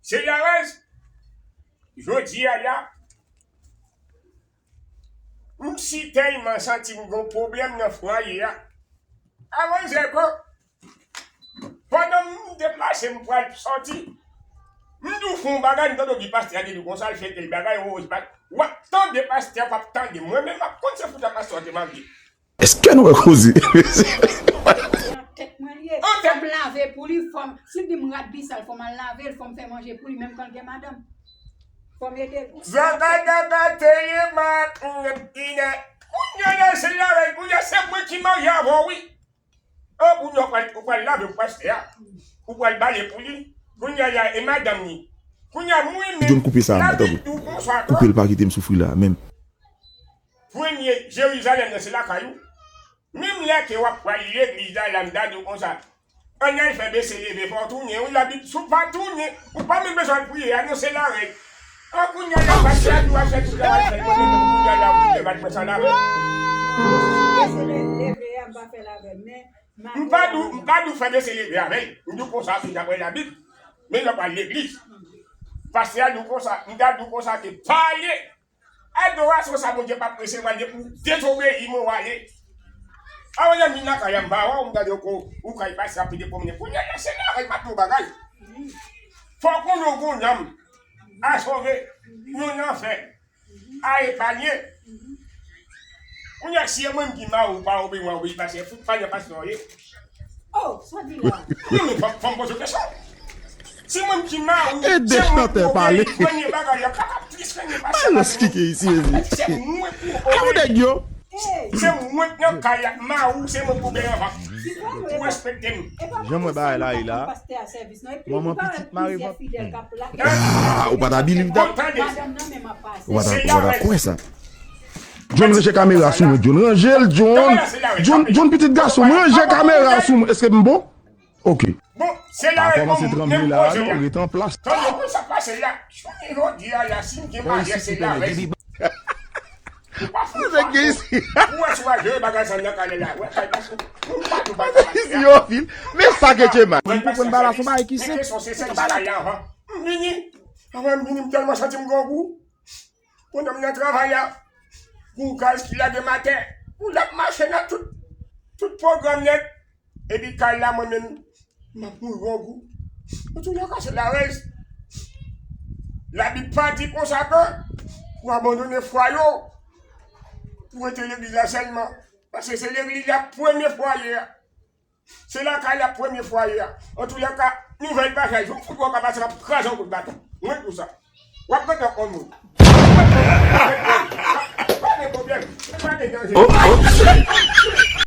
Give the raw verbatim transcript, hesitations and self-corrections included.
Se la rèz, jodi a la, m si tèlman santi m gon pwoblèm nan fwaye a. Avan zèk an, pandan m deplase, m pral sòti, m di w fè yon bagay, m tande w di pastè a di konsa, l fè tèl bagay, w ap tande pastè a, w ap tande mwen menm, m ap konn se fouta pastè a te marye. Èske nou wè koze? Nan tèt mwen li ye. An tèt. Fò m lave pou li, fò m, si l di m rad li sal, fò m al lave l, fò m fè manje pou li, menm kan l gen madanm. Fò m ede l. Zagadagatelema, kounye a se la règ, kounye a se mwen ki marye avè w, wi. An, kounye a w pral, ou pral lave pou pastè a, ou pral bale pou li. Kounye a la, e madanm li. Kounye a mwen menm, John, koupe sa, Labib tanpri. Di w konsa, koupe l, pa kite m soufri la, menm. Premye Jerizalèm nan se lakay ou. Menm lè ke w ap pral legliz la, la m ta di w konsa, ann al fè bese leve, fò w tounen, wi, Labib, si w pa tounen, ou pa menm bezwen al priye a, non, se la règ. An, kounye a la, pastè a di w al fè tout travay fèt, mwen menm kounye a la, ou di devan mwen sa la. Bese leve a, m pa fè l avè l, men m pa di w, m pa di w fè bese leve avè l. M di w konsa, se daprè Labib. Men lè w pral legliz, pastè a di w konsa, m ta di w konsa ke pale. Adorasyon sa Bondye p ap resevwa l depi w dezobeyi mwen w ale. Avan lè m vin lakay la, m pa wè w, m gade w ko, ou kay pase ap pede pwomne. Kounye a la, se la règ, m ap di w bagay. Fò w konnen w gon nanm a sove, yon lanfè a epanye. Kounye a, si e mwen m ki mari w, pa obeyi, mwen obeyi pastè, fout pa nan pastè w ye. Oh, sa w di la? Non, men fò, fò m poze w kesyon. Si mwen m ki mari w, se mwen ki obeyi, premye bagay la, pa ka plis premye pastè. Al eksplike isi, mezi. Se mwen ki obeyi. Nèg yo. Se mwen k nan kay la, mari w, se mwen ki obeyi anvan. Ou respekte m. Jan mwen bay la, e la. Manman pitit mari vant. Ah, ou pa ta believe that. Ou pa ta, ou pa ta kwè sa. John, ranje kamera sou mwen, John. Ranje l, John. John, John, pitit gason m, ranje kamera sou mwen. Èske m bon? Ok. Bon, se la règ, kòmanse tranble la, non, rete an plas. Tande, konn sa k pase la. Jounen jodi a la, si m gen maryaj, se la règ. Ou pa fout fason pou wè si w a jere bagay sa nan kay la. Wè kay pase. Ou pa tou bagay. Isi yo vin. Men sa ke Djema. M konprann bagay la, se yon bagay ki senp. M vini. Anvan m vini, m tèlman santi m grangou. Pandan m nan travay la, gon gaz ki lage m atè, pou l ap mache nan tout, tout pwogram nèt. Epi kay la, mwen menm, m ap mouri grangou. Antoulèka, se larèz. Labib pa di konsa ke pou abandone fwaye w, pou rete legliz la sèlman. Paske se legliz la premye fwaye a. Se lakay la premye fwaye a. Antoulèka, nouvèl bagay, jou fout wè w ka pase, m ap kraze w kout baton. Mwen di w sa. W ap mete yon moun. Pa gen pwoblèm. Pa gen danje.